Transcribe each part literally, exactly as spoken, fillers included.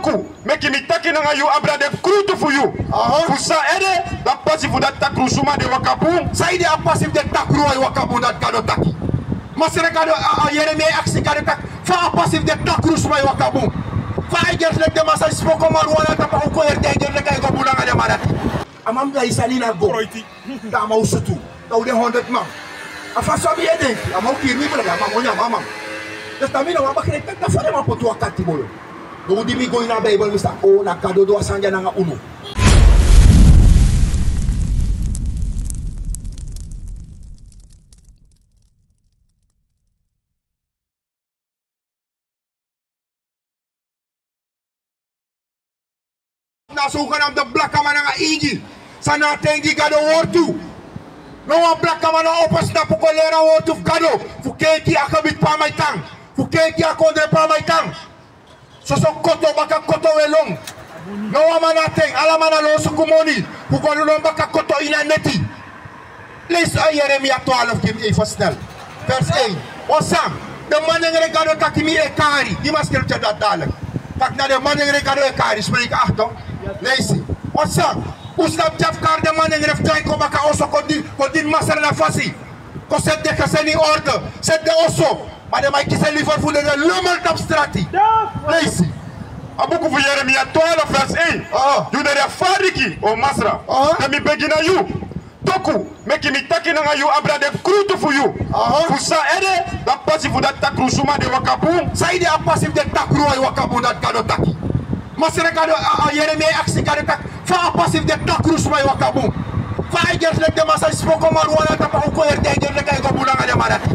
Ku, meki mi taki nanga yu abra den krutu fu yu. Aha. Fu san ede, dan pasi fu dati takru suma de waka bun. San ede a pasi fu den takru ai waka bun dati Gado taki. Masra Gado, a, a Yeremia e aksi Gado taki, fa a pasi fu den takru suma e waka bun. Fa ai gersi leki den man san e spoko marijuana tapu a uko heri dei, ai gersi leki ai go bun nanga den man dati. A man mus e sani na go. Kroiti. Dan a man o sutu. Dan un de honderd man. A fa so mi e denki, a man o kiri mi brada, a man o nyan mi, a man. Dus dan mi no wan bakri e taki, dan fa den man poti wan katimbolo. Now di mi go ini a Bijbel, mi sa, o, na Gado du a sani dya nanga unu. Na so un kan abi den blakaman nanga ingi san no ten gi Gado wortu. No wan blakaman no opo sinapu kon leri a wortu fu Gado. Fu kenki a kebiti pe a man e tan. Fu kenki a kondre pe a man e tan. Soso koto baka koto we lon. No wan man no ten, ala man na lon suku moni fu go lon baka koto ini a neti. Leisi a Yeremia twaalf, gi mi even snel. Vers één. Wan san, den manengre Gado taki mi e kari. Gi mi a scripture dati dadilik. Taki na den manengre Gado e kari, spreek acht. Leisi. Wan san, un sabi dya fu kari den manengre fu drai kon baka oso kon dini, kon dini Masra na fasi. Kon seti den gezin in orde, seti den oso. Ma den man e kisi en liever fu den de lummel tapu strati. Leisi. A buku fu Yeremia twaalf vers één. Ah. Yu de rechtvaardig, o Masra. Ah. Dan mi begi na yu. Toku, meki mi taki nanga yu abra den krutu fu yu. Ah. Fu san ede, dan pasi fu dati takru suma de waka bun. San ede a pasi fu den takru ai waka bun dati Gado taki. Masra Gado, a, a Yeremia e aksi Gado taki, fa a pasi fu den takru suma e waka bun. Fa ai gersi leki den man san e spoko marijuana tapu a uko heri dei, ai gersi leki ai go bun nanga den man dati.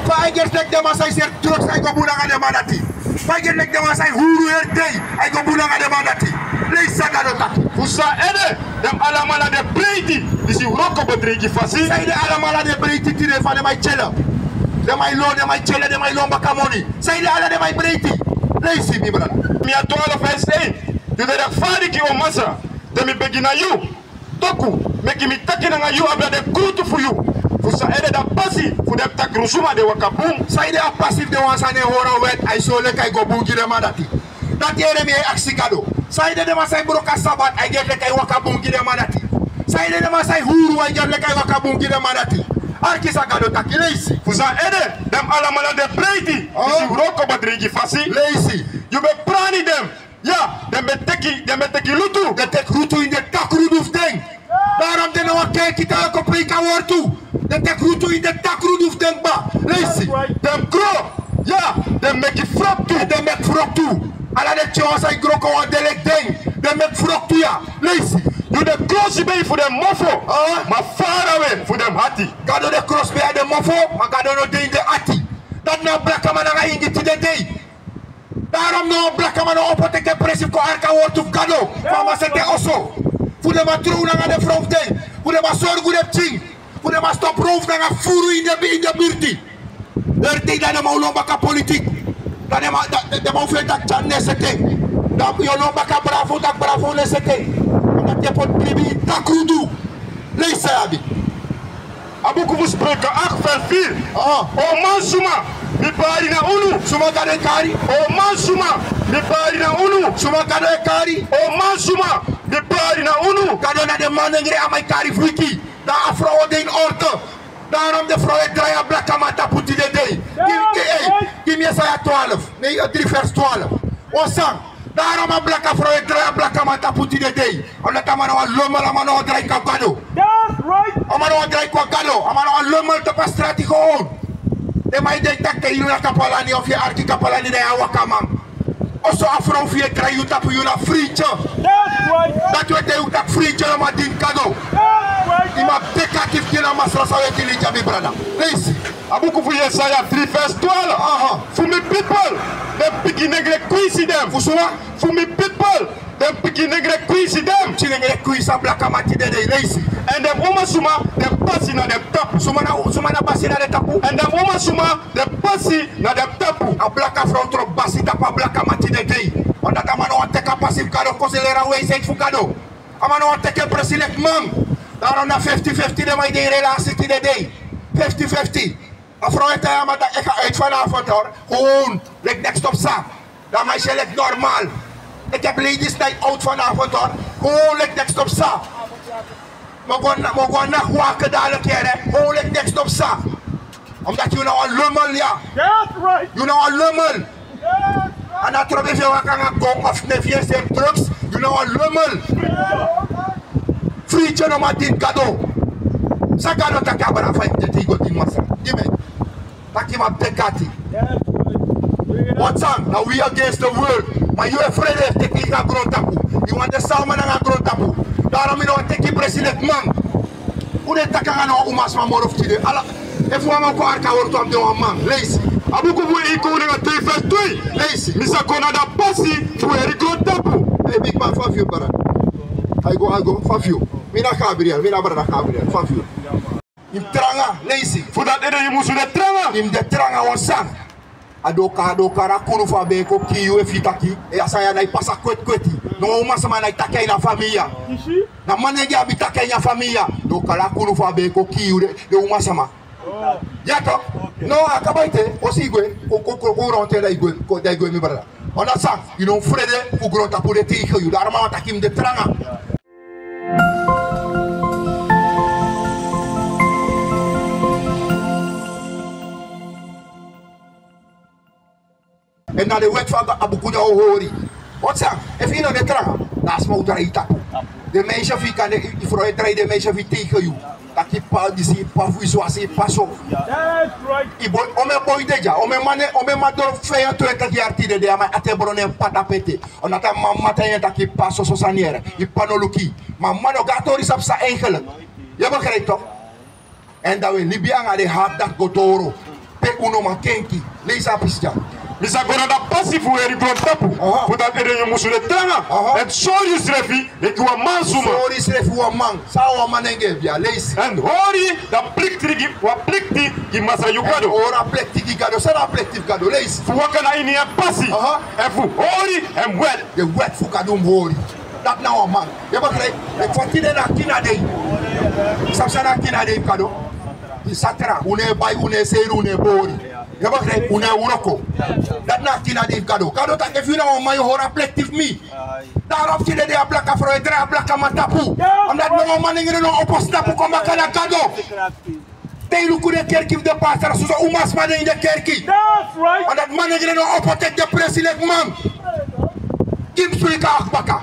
Fa ai gersi leki den man san e seri drugs, ai go bun nanga den man dati. Fa ai gersi leki den man san e huru heri dei, ai go bun nanga den man dati. Leisi san Gado taki. Fu san ede, den alamala de breiti, disi wroko bedreigi fasi. San ede alamala de breiti tide fa den man e tyele. Den man e lon, den man e tyele, den man e lon baka moni. San ede ala den man e breiti. Leisi mi brada. Yeremia twaalf vers één. Yu de rechtvaardig, o Masra. Dan mi begi na yu. Toku, meki mi taki nanga yu abra den krutu fu yu. Fu san ede dan pasi fu den takru suma de waka bun. San ede a pasi fu den wan san no e hori a wet, ai sori leki ai go bun gi den man dati. Dati Yeremia e aksi Gado. San ede den man san e broko a sabat, ai gersi leki ai waka bun gi den man dati. San ede den man san e huru, ai gersi leki ai waka bun gi den man dati. Arki san Gado taki, leisi. Fu san ede, den alamala de breiti, oh, disi wroko bedreigi fasi. Leisi. Yu ben prani den. Ya, den ben teki, den ben teki lutu. Den teki lutu ini den takru du fu den. Daarom den no wani kenki te a kon preiki a wortu. Den teki lutu ini den takru du fu den kba. Leisi. Den gro. Ya, den meki froktu. Den meki froktu. Ala den tyon san e gro kon wan de leki den. Den meki froktu ya. Leisi. Yu de krosibei fu den mofo. Ah. Ma farawe fu den ati. Gado de krosibei a den mofo, ma Gado no de ini den ati. Dati na blakaman nanga ingi tide dei. Daarom no blakaman no opo teki en presi fu kon arki a wortu fu Gado. Fu a man seti en oso. Fu den man trow nanga den frow fu den. Fu den man sorgu den pikin. Fu den man stop rowfu nanga furu ini den, ini den birti. Heri dei dan den man o lon baka politik. Dan den man, dan, den man o feni taki tyari no e seti en. Dan yu o lon baka bravo, taki bravo no e seti en. Dati e poti bribi ini takru du. Leisi san yu abi. A buku fu Spreuken acht vers vier. Ah. O mansuma, mi pari na unu. Suma Gado e kari? O mansuma, mi pari na unu. Suma Gado e kari? O mansuma, mi pari na unu. Gado na den manengre a man e kari fu wiki. Dan a frow o de ini orde. Daarom den frow e drai a blakaman tapu tide dei. Gi, gi, ei, gi mi Yesaya twaalf. Nee, eh, drie vers twaalf. Wan san. Daarom a blaka frow e drai a blakaman tapu tide dei. Omdat a man na wan lummel, a man na wan drai kon na Gado. That's right. A man na wan drai kon na Gado. A man na wan lummel tapu a strati gewoon. Den man e denki taki te yu na kapalani of yu e arki kapalani dan yu a wakaman. Oso a frow fu yu e drai yu tapu, yu na frietje. That's right. Dati wi e taigi yu taki frietje no man dini Gado. That's right. Yu man begi a kifkin na Masra san wi e kiri dya, mi brada. Leisi. A buku fu Yesaya drie vers twaalf. Aha. Fu mi pipel, den pikin nengre kwinsi den. Fu suma? Fu mi pipel, den pikin nengre kwinsi den. Pikin nengre kwinsi a blakaman tide dei. Leisi. Èn den umasuma, den basi na den tapu. Suma na, suma na basi na den tapu? Èn den umasuma, den basi na den tapu. A blaka frow tron basi tapu a blakaman tide dei. Omdat a man no wani teki a pasi fu Gado, kon leri a wijsheid fu Gado. A man no wani teki en presi leki man. Daarom na fifty fifty den man e de ini relasi tide dei. Fifty fifty. A frow e taigi a man taki: ik ga uit vanavond, hoor. Gewoon, leki niks stop sa. Dan a man e si en leki normaal. Ik heb ladies night out vanavond hoor. Gewoon like niks op sa. Mo go na, mo go na waken dadelijk hier hè. Gewoon like niks op sa. Omdat yu na wan lummel ya. That's right. Yu na wan lummel. That's right. A no trobi fu yu waka nanga gong of nefi yu e seri drugs. Yu na wan lummel. Free yu no man dini Gado. San Gado taki abra fa yu deti go dini Masra. Gi mi. Taki man pekati. Wat san, na we against the world. Ma yu e frede fu teki a grontapu. Yu wani de sama nanga grontapu. Daarom mi no wani teki presi leki man. Un e taki nanga na wan umasma moro fu tide. Ala, efu wan man kon arki a wortu, a mus de wan man. Leisi. A buku fu Inko unu nanga tei vers tei. Leisi. Mi sa kon na a pasi fu heri grontapu. Hey, big man, fa fu yu, brada? Ai go, ai go, fa fu yu? Mi na Gabriel, mi na brada Gabriel, fa fu yu? Yu mus tranga, leisi. Fu dati ede yu musu de tranga. Yu mus de tranga wan sani. A doka, a doka, a kunu fu a ben kon kii yu efu yu taki. E a sani ya no e pasa kweti kweti. No wan umasma no e taki a ini a famii ya. Na manengre abi taki a ini a famii ya. Doka, a kunu fu a ben kon kii yu de, den umasma. Ya toch? No, a kaba ete, o si yu gwe, kon, kon, kon, kon ronte da yu gwe, kon, da yu gwe mi brada. Omdat san, yu no mus frede fu grontapu de tegen yu. Daarom a taki yu mus de tranga. En na den wet fu a buku di a o hori. Wat san, efu yu no de tranga, dan a sma o drai yu tapu. Den meisje fu yu kan de, yu frow e drai den meisje fu yu tegen yu. Taki pa disi, pa fu yu so, a si pa so. That's right. Yu boi, omeni boi de dya, omeni man, omeni man doro vijfentwintig yari tide de, a man ati e bron, en p'pa tapu ete. Omdat a mama taigi en taki pa soso sani yere, yu p'pa no luku yu. Ma a man no go a tori sabi san eigenlijk. Yu e begrijp toch? En dan wi e libi anga den hart dati go doro. Pe un no man kenki. Leisi a pisi dya. Mi sa go na a pasi fu heri grontapu. Aha. Fu dati ede yu musu de tranga. Aha. En sori yusrefi leki wan mansma. Sori yusrefi wan man. San wan manengre abi ya, leisi. En hori a plikti gi, a plikti gi Masra yu Gado. En hori a plikti gi Gado. San na a plikti gi Gado, leisi. Fu waka na ini en pasi. Aha. En fu hori en wet. Den wet fu Gado yu mus hori. Dati na wan man. Yu e begrijp? Leki fa tide na a kina dei. Sabi san na a kina dei fu Gado? Yu sa tra, un no e bai, un no e seri, un no e bori. Yu e begrijp? Un no e wroko. Dati na a kina dei fu Gado. Gado taki efu yu na wan man yu hori a plikti fu mi. Daarom tide de a blaka frow e drai a blakaman tapu. Omdat no wan manengre no opo tapu kon baka na Gado. Te yu luku den kerki fu den pastor, soso umasma de ini den kerki. That's right. Omdat manengre no opo teki den presi leki man. Gi mi spreken aki baka.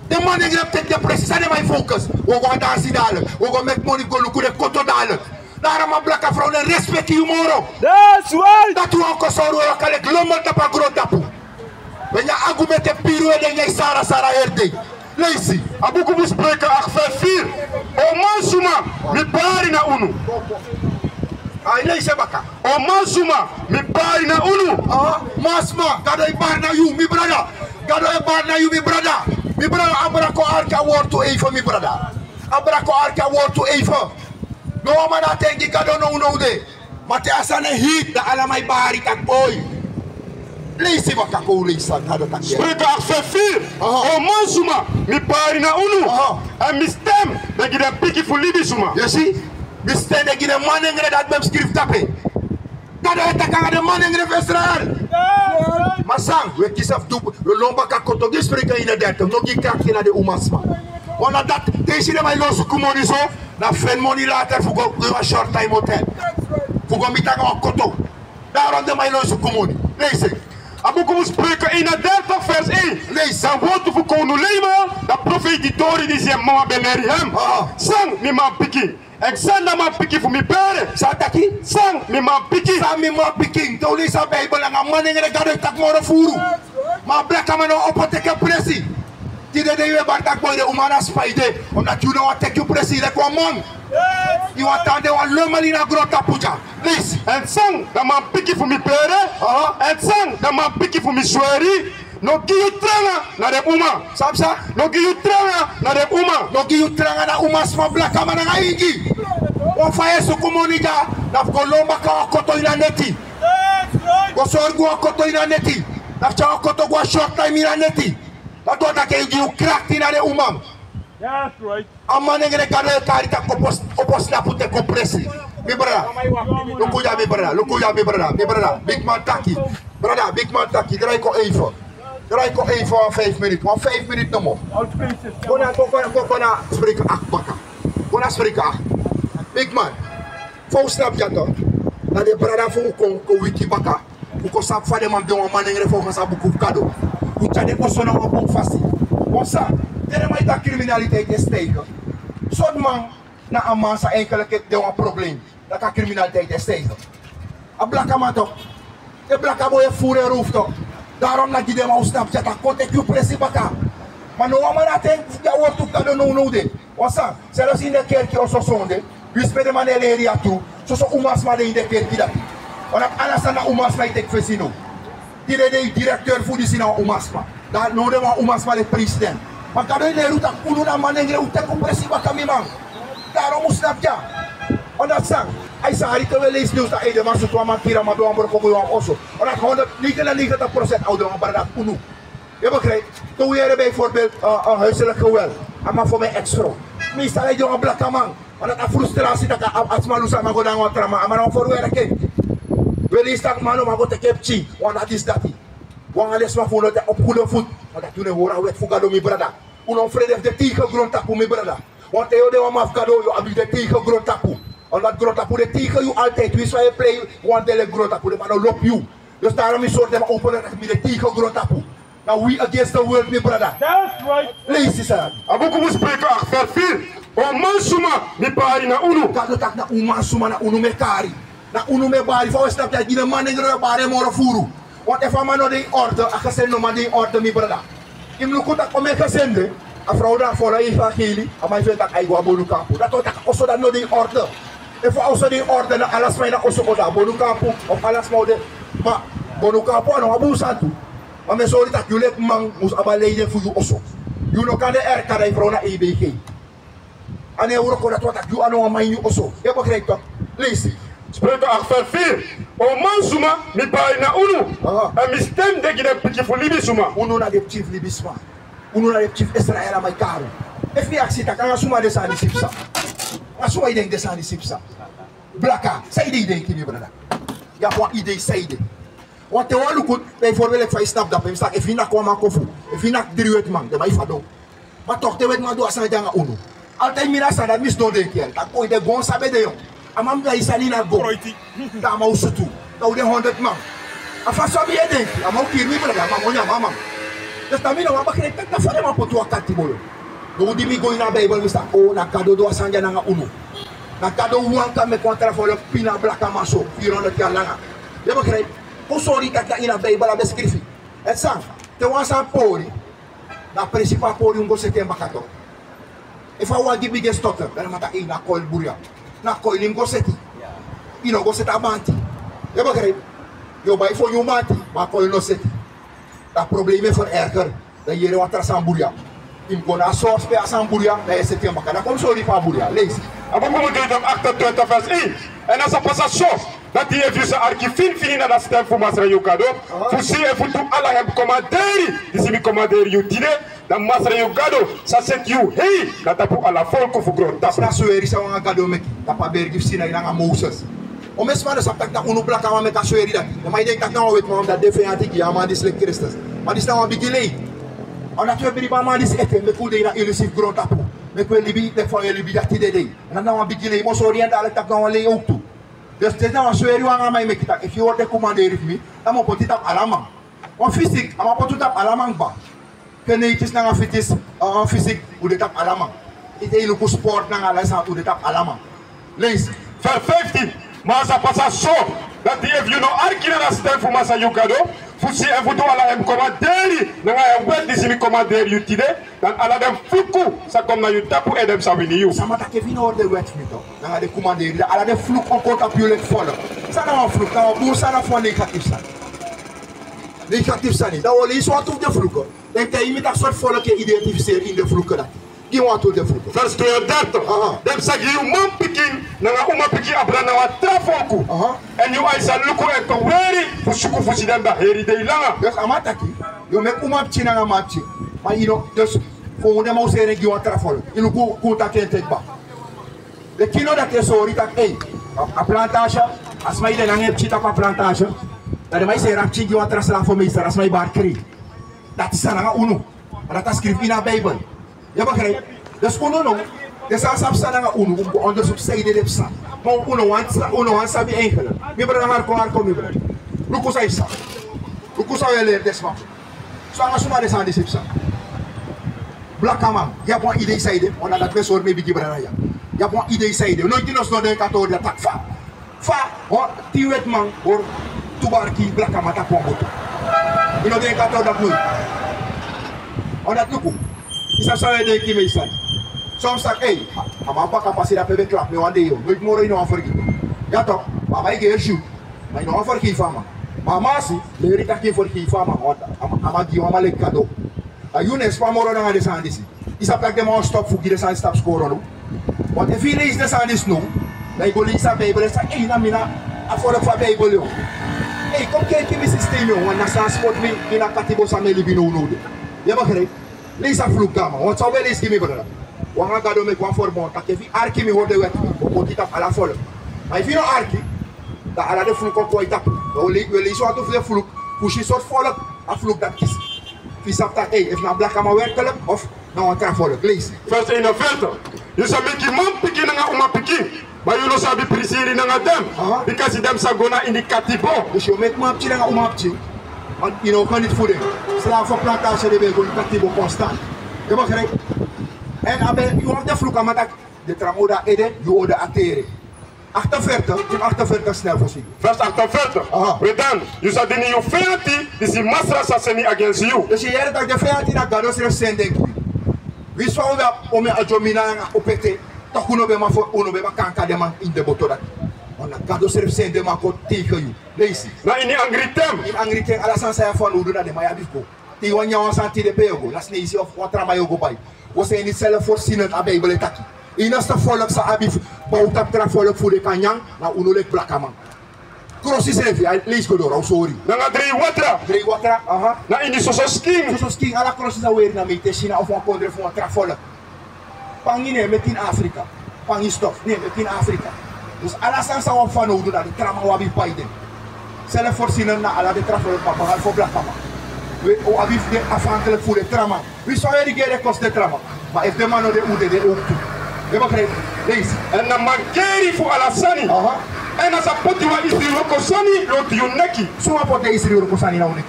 Den manengre teki den presi, san den man e focus. Wi o go dansi dadelijk. Wi o go meki moni go luku den koto dadelijk. Daarom a blaka frow no e respeki yu moro. That's right. Dati wan kosoro wi e waka leki lummel tapu a grontapu. Wi e nyan agu meti e piri wi ede, nyan sara sara heri dei. Leisi. A buku fu Spreuken acht vers vier. O mansma, mi bari na unu. Ai, leisi en baka. O mansma, mi bari na unu. Ah, mansma, Gado e bari na yu, mi brada. Gado e bari na yu, mi brada. Mi brada, abra kon arki a wortu even, mi brada. Abra kon arki a wortu even. No wan man no e denki Gado nownow de. Ma te a sani e hiti, dan ala man e bari taki boi. Leisi baka, kon leisi san Gado taki. Spreuken acht vers vier. Aha. O mansma, mi bari na unu. Aha. En mi sten de gi den pikin fu libisma. Yu si? Mi sten de gi den manengre dati ben mus skrifi tapu en. Gado e taki anga den manengre fu Israel. Ma san, wi e kisi fu du, wi e lon baka koto. Gi Spreuken eenendertig, no gi krakti na den umasma. Wan na dati, te yu si den man e lon suku moni so, na feni moni later fu go, go a short time hotel. Fu go miti anga wan koto. Daarom den man e lon suku moni. Leisi. A buku fu Spreuken eenendertig vers één. Leisi. Dan wortu fu kownu Leman, dan profeiti tori disi en mama ben leri hem. Ah. San mi manpikin. Èn san na manpikin fu mi bere. San a taki? San mi manpikin. San mi manpikin. Te un leisi a Bijbel, anga manengre Gado e taki moro furu. Ma a blakaman no opo teki en presi. Tide de yu e bari taki boi, den uman na spa yu de. Omdat yu no wani teki yu presi leki wan man. Yu wani tan de wan lummel ini a grontapu dya. Leisi. Èn san na manpikin fu mi bere. Aha. Èn san na manpikin fu mi sweri. No gi yu tranga na den uma. Sabi san? No gi yu tranga na den uma. No gi yu tranga na umasma, blakaman nanga ingi. Wan fa yu e suku moni dya, na fu go lon baka wan koto ini a neti. Go sori go wan koto ini a neti. Na fu tyari wan koto go a short time ini a neti. Dati wani taki e gi yu krakti na den uma. That's right. A manengre Gado e kari taki opo, opo sinapu teki un presi. Mi brada. Luku ya mi brada. Luku ya mi brada. Mi brada. Bigi man taki. Brada, bigi man taki. Drai kon even. Draai kon even wan vijf minuten, wan vijf minuten nomo. Kon na, kon, kon, kon, kon na spreker acht baka. Kon na spreker acht. Big man. Fa un snap dya toch? Na den brada fu un kon, kon wiki baka. Un kon sabi fa den man de wan manengre fu un kon sabi buku fu Gado. Un tyari den oso na wan bun fasi. Wan sani, te den man e taki criminaliteit e stijgen. Sortu man na a man san eigenlijk de wan probleem. Dati a criminaliteit e stijgen. A blakaman toch. Den blakaboi e voer en roof toch. Daarom na gi den man un snap dya taki kon teki un presi baka. Ma no wan man na ten dya wortu Gado nownow de. Wan sani, zelfs in den kerki oso sonde, winsi pe den man e leri a tru, soso umasma de in den kerki dati. Wan dati ala sani na umasma e teki fesi now. Tide dei directeur fu disi na wan umasma. Dan now den wan umasma de president. Ma Gado e leri un taki unu na manengre, un teki un presi baka, mi man. Daarom un snap dya. Wan dati sani, a e sari te un e leisi nyunsu taki edeman sutu wan man, kiri a man, du wan broko, go wan oso. Wan dati honderd negenennegentig procent a o de wan brada fu unu. Yu begrijp? Te un yere bijvoorbeeld, eh, eh, huiselijk geweld. A man fu mi ex-vrouw. Mi sa lei gi wan blakaman. Wan dati a frustratie taki a, a sma lusu a man go nanga wan tra man. A man na wan ferwerki. Un e leisi taki man no man go teki en pikin. Wan dati disi dati. Wan ala den sma fu un no de op goede voet. Wan dati un no e hori a wet fu Gado, mi brada. Un no frede fu de tegen grontapu, mi brada. Wan ten yu o de wan man fu Gado, yu abi de tegen grontapu. Omdat grontapu de tegen yu altijd. Winsi fa yu e prei, wan dei leki grontapu, den man no lobi yu. Dus daarom mi sori den man openlijk taki mi de tegen grontapu. Na we against the world, mi brada. That's right. Leisi san. A buku fu Spreuken acht vers vier. O mansuma, mi e bari na unu. Gado taki na un mansuma, na unu mi e kari. Na unu mi e bari, fa un e snap dya, gi den manengre, un e bari en moro furu. Want efu a man no de in orde, a gezin no man de in orde, mi brada. Yu mus luku taki omeni gezin de, a vrouw dan follow evangelie, a man e feni taki a e go na bonukampu. Dati o taki a oso dati no de in orde. Efu a oso de in orde, na ala sma ini a oso o de na bonukampu, of ala sma o de. Ma bonukampu a no wan bun sani tu. Ma mi e sori taki yu leki man mus abi a leiding fu yu oso. Yu no kan de erka dan yu vrouw na E B G. A no e wroko, dati wani taki yu a no wan man ini yu oso. Yu e begrijp toch? Leisi. Spreuken acht vers vier. O mansuma, mi e bari na unu. Aha. Èn mi sten de gi den pikin fu libisuma. Unu na den pikin fu libisma. Unu na den pikin fu Israel, a man e kari unu. Efu mi aksi taki nanga suma den sani disi psa? Nanga suma yu denki den sani disi psa? Blaka, san yu de, yu denki, mi brada? Yu abi wan idee san yu de. Want te wan luku, bijvoorbeeld, fa yu snap dape, mi sa taki efu yu naki wan man kofu, efu yu naki dri wetiman, den man e fadon. Ma toch te wetiman du a sani dya nanga unu. Altijd mi na a sani dati mi sidon denki, taki o, den gon san ben de, yu. A man mus lai sani na go. Dan a man o sutu. Dan un de honderd man. A fa so mi e denki, a man o kiri mi, brada, a man o nyan a man. Dus dan mi no man begrijp taki na fa den man poti wan katibo, yu. Now di mi go ini a Bijbel, mi sa taki, o, na Gado du a sani dya nanga unu. Na Gado wawan kan meki wan tra folku pina blakaman so, vierhonderd yari langa. Yu e begrijp? Kon sori taki na ini a Bijbel a ben skrifi. Èn san, te wan sani pori, na a presi fu a pori yu mus go seti en baka toch. Efu a wagi bigin e stotter, dan den man taki, ei, na koil buri ya. Na koil yu mus go seti. Yu no go seti a banti. Yu e begrijp? Yu o bai fu nyun banti, ma a koil no seti. Dan a problema e vererger. Dan yu yere wan tra sani buri ya. Yu mus go na a source pe a sani buri ya, dan yu e seti en baka. Dan kon mi sori yu fa a buri ya. Leisi. A buku fu Deuteronomium achtentwintig vers één. Èn a sa pasa so, dati efu yu sa arki finfini na a stem fu Masra yu Gado, fu si efu du ala en komanderi disi mi komanderi yu tide, dan Masra yu Gado sa seti yu hei na tapu ala folku fu grontapu. Disi na sweri san wan Gado meki tapu a bergi fu Sinai nanga Moses. Omeni sma no sabi taki na unu blakaman meki a sweri dati. Den man e denki taki na wan wetiman, dati den feyanti gi a man disi leki Kristus. Ma disi na wan bigi lei. A dati wi e bribi a man disi ete, meki un de ini a ilusie fu grontapu. Meki un e libi leki fa wi e libi dati tide dei. A dati na wan bigi lei, mi o sori en dati taki na wan lei owktu. Dus disi na wan sweri wan nanga man e meki taki efu yu hori den komanderi fu mi, dan mi o poti tapu ala man. Wan fisik, a man poti un tapu ala man kba. Genetisch nanga fitis, a, fisik, un de tapu ala man. Ete yu luku sport nanga ala sani, un de tapu ala man. Leisi. Vers vijftien. Ma a sa pasa so, dati efu yu no arki na a stem fu Masra yu Gado, fu si en fu du ala en komanderi nanga en wet disi mi komanderi yu tide, dan ala den fluku sa kon na yu tapu, èn den sa wini yu. Sama taki efu yu no hori den wet fu mi toch, nanga den komanderi, dan ala den fluku o kon tapu yu leki folku. San na wan fluku? Na wan bun sani of wan negatief sani? Negatief sani. Dan wi o leisi wantu fu den fluku. Den taigi mi taki sortu folku e identificeer ini den fluku dati. Gi wantu fu den fluku. Vers tweeëndertig. Aha. Den sa gi yu manpikin nanga umapikin a brada na wan tra folku. Aha. Èn yu ai sa luku èn kon weri fu suku fu si den, dan heri dei langa. Dus a man taki, yu o meki umapikin nanga manpikin. Ma yu no, dus fu un den man o seri en gi wan tra folku. Yu luku kon taki en teki baka. Den kino dati e sori taki, ei, a, a plantage, a sma e de nanga en pikin tapu a plantage. Dan den man e seri a pikin gi wan tra slavenmeester, a sma e bari krei. Dati sani nanga unu. Ma dati a skrifi ini a Bijbel. Yu e begrijp? Dus unu no, den sani san psa nanga unu, un go onderzoek san ede de psa. Ma unu no wani sa-, unu no wani sabi eigenlijk. Mi brada, harko, harko, mi brada. Luku san yu psa. Luku san yu e leri den sma. So nanga suma den sani disi psa. Blakaman, yu abi wan idee san ede, wan dati mi e sori mi bigi brada ya. Yu abi wan idee san ede. Noiti yu no sidon denki a tori dati taki fa. Fa, wan tin wetiman hori tu barki blakaman tapu wan boto. Yu no denki a tori dati noiti. Wan dati luku. Yu sabi san wi e denki mi e sani. Son psa, ei, a, a man baka pasi dape ben klapu mi wan dei yo. Noiti moro yu no wani fergiti. Ya tok, ma a man e gersi yu. Ma yu no wani fergiti a man. Ma a man si, leri taki yu fergiti a man. A man, a man gi yu a man leki kado. A yu no e span moro nanga den sani disi. Yu sabi taki den man o stop fu gi den sani disi tapu skoro now. Want efu yu leisi den sani disi now, dan yu go leisi a Bijbel, san, ei, na mi na a folku fu a Bijbel yo. Ei, kon kenki mi systeem yo, want na san a spotu mi ini a katibo san mi e libi now now de. Yu e begrijp? Leisi a vervloek dati man, want san un ben leisi gi mi brada. Wi nanga Gado meki wan verbond taki efu yu arki mi, hori den wet, wi o poti tapu ala folku. Ma efu yu no arki, dan ala den vervloek o kon tapu. Dan wi o le-, wi o leisi wantu fu den vervloek, fu si sortu folku a vervloek dati kisi. Fu yu sabi taki, ei, efu na blakaman werkelijk of na wan tra folku. Leisi. Vers eenenveertig. Yu sa meki manpikin nanga umapikin, ma yu no sa abi prisiri nanga den. Aha. Bikasi den sa go na ini katibo. Dus yu o meki manpikin nanga umapikin, ma yu no o geniet fu den. Slavenplantage, den ben e go ini katibo constant. Yu e begrijp? Èn a ben, yu abi den vervloek, a man taki, den tra man o de a ede, yu o de a tere. Achtenveertig, tien achtenveertig snel voorzien. Vers achtenveertig. Aha. We dan, yu sa dini yu feyanti, disi Masra sa seni against yu. Dus yu yere taki den feyanti na Gado srefi seni den gi wi. Winsi fa un ben abi omen adyomina nanga opete, toch un no ben man fu, un no ben man kan kari den man ini den boto dati. Ma na Gado srefi seni den man kon tegen yu. Leisi. Na ini angri ten. Ini angri ten, ala sani san yu abi fanowdu na den man yu abi fu go. Te yu wani nyan wan sani tide, pe yu o go? Na Sneisi of wan tra man yu o go bai. Wi o seni zelfvoorzienend, a Bijbel e taki. Ini a sta folku san abi fu, bow tapu tra folku fu den kan nyan, na unu leki blakaman. Krosi srefi, a leisi go doro, a o sori. Nanga drei watra. Drei watra, aha. Na ini soso skin. Soso skin, ala krosi san weri na Meitei, Sina of wan kondre fu wan tra folku. Pangi no e meki ini Afrika. Pangi stof no e meki ini Afrika. Dus ala sani san wi abi fanowdu na den tra man wi abi fu bai den. Zelfvoorzienend na ala den tra folku, papa, hali fu blakaman. Wi o abi fu de afhankelijk fu den tra man. Winsi fa wi e regeri e kosi den tra man. Ma efu den man no de, un dede owktu. Yu e begrijp? Leisi. Èn na mankeri fu ala sani. Aha. Èn a sa poti wan isri wroko sani lontu yu neki. Suma poti den isri wroko sani na un neki?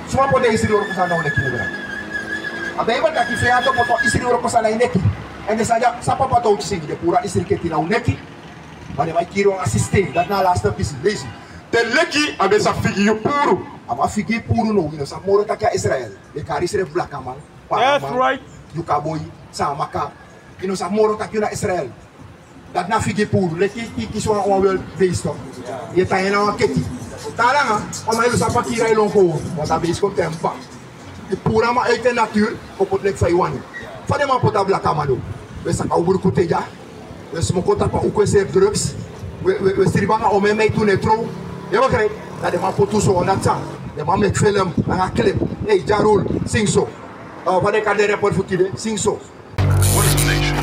Suma poti den isri wroko sani na un neki, mi brada? A Bijbel taki feyanti o poti wan isri wroko sani na yu neki. Èn den sani dya, san Papa Towti singi, den puru a isri keti na un neki. Ma den man e kiri un nanga systeem, dati na a laste pisi. Leisi. Te leki a ben sa figi yu puru. A man figi yu puru now, yu no sabi moro taki a Israel. Den kari yusrefi blakaman, Palaman, Yukaboi, Saamaka. Yu no sabi moro taki yu na Israel. Dati na figi puru, leki yu kisi wan, wan wel beest. Yu e tan na wan keti. Te langa, wan man e lusu a pakiiri, a e lon go. Want a beest kon tempa. Yu puru a man uit en natuur, kon poti leki fa yu wani. Fa den man poti a blakaman now? Wi e saka un bruku te dya. Wi e smoko tapu a uku, e seri drugs. Wi e, wi e, wi e sribi nanga omen mei tu, no e trow. Yu e begrijp? Dan den man poti un so, dati san. Den man meki film nanga clip. Ei, Ja Rule, sing so. Eh, fa den kari den rapper fu tide, sing so. What is a nation?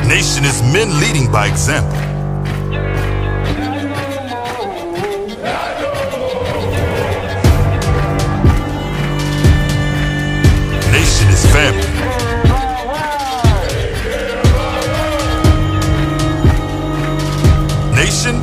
Nation is men leading by example. Nation is family. Nation